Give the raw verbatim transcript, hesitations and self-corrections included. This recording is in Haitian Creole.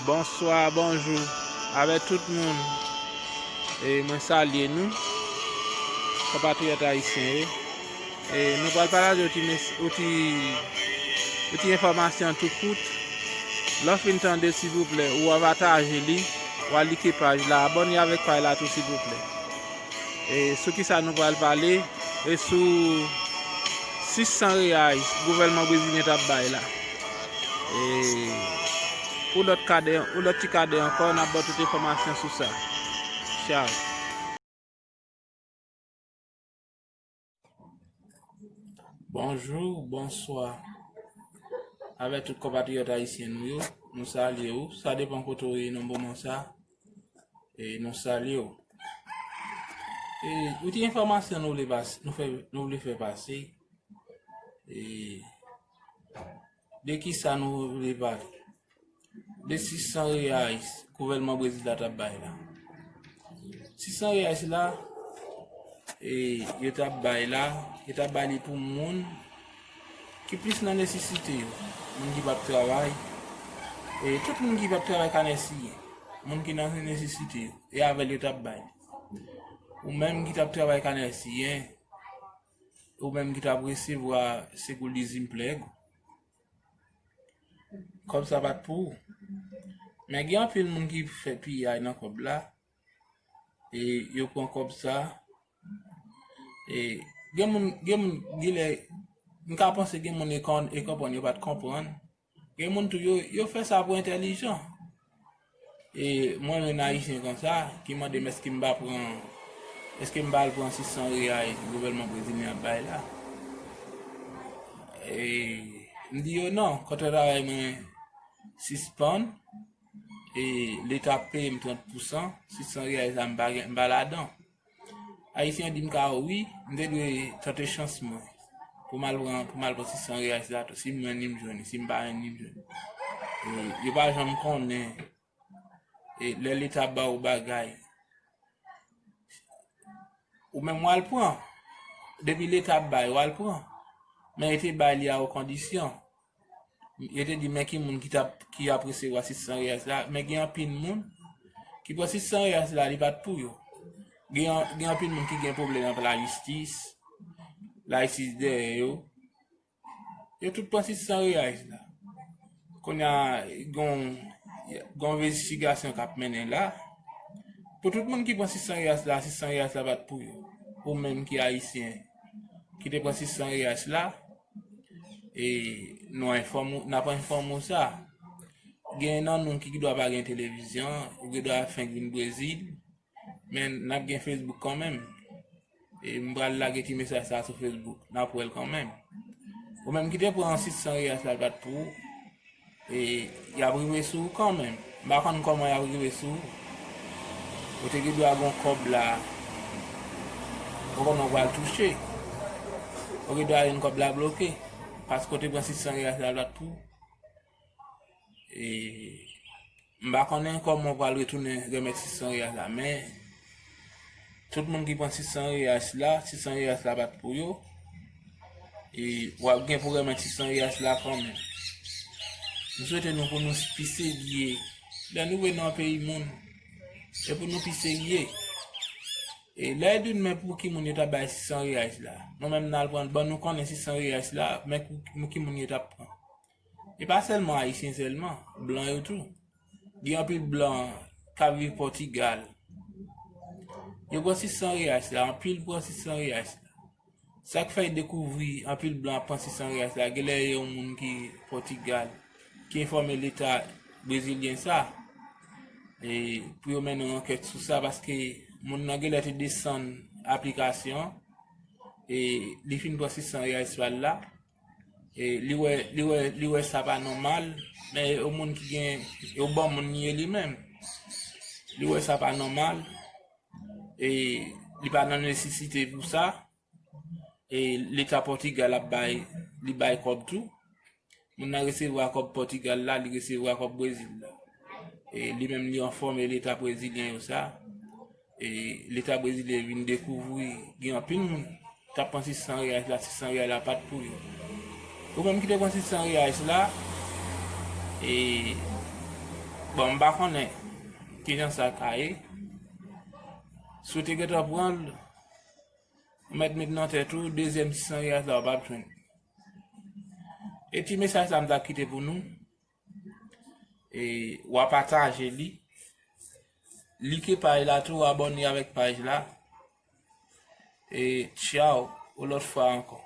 Bonswa, bonjou avèk tout moun. E mwen salye nou, konpatriyòt ayisyen yo. E nou pral pataje yon ti mes-, yon ti, yon ti enfòmasyon tou kout. Lè w fin tande, silvouplè, ou a pataje li, ou a like paj la, abòne avèk paj la tou, silvouplè. E sou ki sa nou pral pale? E sou sis san reyais gouvènman brezilyen t ap bay la. E pou lòt kadè, pou lòt ti kadè ankò, n ap ba w tout enfòmasyon sou sa. Tchaw. Bonjou, bonswa. Avèk tout konpatriyòt ayisyen nou yo, nou salye w. Sa depann kote w ye nan moman sa. E nou salye w. E, yon ti enfòmasyon nou vle pas-, nou fè, nou vle fè pase. E, de ki sa nou vle pale? De sis san reyais gouvènman Brezil la t ap bay la. Sis san reyais la, e, yo t ap bay la, yo t ap bay li pou moun ki plis nan nesesite yo. Moun ki p ap travay, e, tout moun ki p ap travay ka nèsiyen. Moun ki nan nesesite yo, e avè l yo t ap bay. Ou menm ki t ap travay ka nèsiyen, ou menm ki t ap resevwa sekou lizim plèg, kòb sa pa t pou ou. Men gen anpil moun ki fè piyay nan kòb la, e yo pran kòb sa, e gen moun, gen moun, gen lè, m ka panse gen moun e kon-, e konprann, yo pa t konprann. Gen moun tou, yo, yo fè sa pou entèlijan. E mwen, yon ayisyen konsa, ki mande m èske m pa pran, èske m pa al pran sis san reyais gouvènman brezilyen ap bay la. E m di yo non, kontra travay mwen sispann, e leta ap peye m trant pousan, sis san reyais la m pa gen, m pa ladan. Ayisyen an di m ka wi, m te dwe tante chans mwen. Pou m al pran, pou m al pran sis san reyais la tou. Si m jwenn li, m jwenn li. Si m pa jwenn li, m jwenn li. E, yo pa janm konnen. E, lè leta ba w bagay, ou menm w al pran. Depi leta ap bay, w al pran. Men yo te bay li a yon kondisyon. Yo te di, men ki moun ki t ap, ki ap resevwa sis san reyais la, men gen anpil moun ki pran sis san reyais la, li pa t pou yo. Gen, gen anpil moun ki gen pwoblèm ak lajistis, lajistis dèyè yo. Yo tout pran sis san reyais la. Kounye a, gon, gon envestigasyon k ap mennen la. Pou tout moun ki pran sis san reyais la, sis san reyais la pa t pou yo. Ou menm ki ayisyen, ki te pran sis san reyais la, e nou enfòme w, n ap enfòme w sa. Gen nan nou ki dwa pa gen televizyon, ou gen dwa fenk vin Brezil, men n ap gen Facebook kanmenm. E m pral lage ti mesaj sa sou Facebook, n ap wè l kanmenm. Ou menm ki te pran sis san reyais la, l pa t pou ou. E y ap rive sou ou kanmenm. M pa konn kòman y ap rive sou ou. Ou te gen dwa gen kòb la, ou konnen w pral touche. Ou gen dwa gen kòb la bloke. Paske w te pran sis san reyais la, l pa t pou ou. E m pa konnen kòman w pral retounen remèt sis san reyais la, men tout moun ki pran sis san reyais la, sis san reyais la pa t pou yo. E w ap gen pou remèt sis san reyais la kanmenm. M swete nou pou nou pi serye. Lè nou vin nan peyi moun, e pou nou pi serye. E lè yo di n men pou ki moun yo t ap bay sis san reyais la. Nou menm n al pran, ban nou konnen sis san reyais la, men pou, pou ki moun yo t ap pran. E pa sèlman ayisyen sèlman, blan yo tou. Gen anpil blan k ap viv Pòtigal. Yo pran sis san reyais la, anpil pran sis san reyais la. Sa k fè yo dekouvri anpil blan ap pran sis san reyais la, genlè e yon moun ki Pòtigal, ki enfòme leta brezilyen sa, e pou yo mennen yon ankèt sou sa, paske moun nan genlè te desann aplikasyon, e li fin pran sis san reyais pa l la, e li wè, li wè, li wè sa pa nòmal, men yon moun ki gen, yon bon moun li ye li menm. Li wè sa pa nòmal, e li pa nan nesesite pou sa, e leta Pòtigal ap bay, li bay kòb tou. Moun nan resevwa kòb Pòtigal la, li resevwa kòb Brezil la. E li menm li enfòme leta brezilyen yo sa. E leta brezilyen vin dekouvri gen anpil moun t ap pran sis san reyais la, sis san reyais la pa t pou yo. Ou menm ki te pran sis san reyais la, e Bon, m pa konnen kijan sa ka ye. Si w te gentan pran l, ou mèt met nan tèt ou, dezyèm sis san riyal la w p ap jwenn. E ti mesaj sa m ta kite pou nou. E w a pataje li. Like paj la tou, abòne avèk paj la. E tchaw, yon lòt fwa ankò.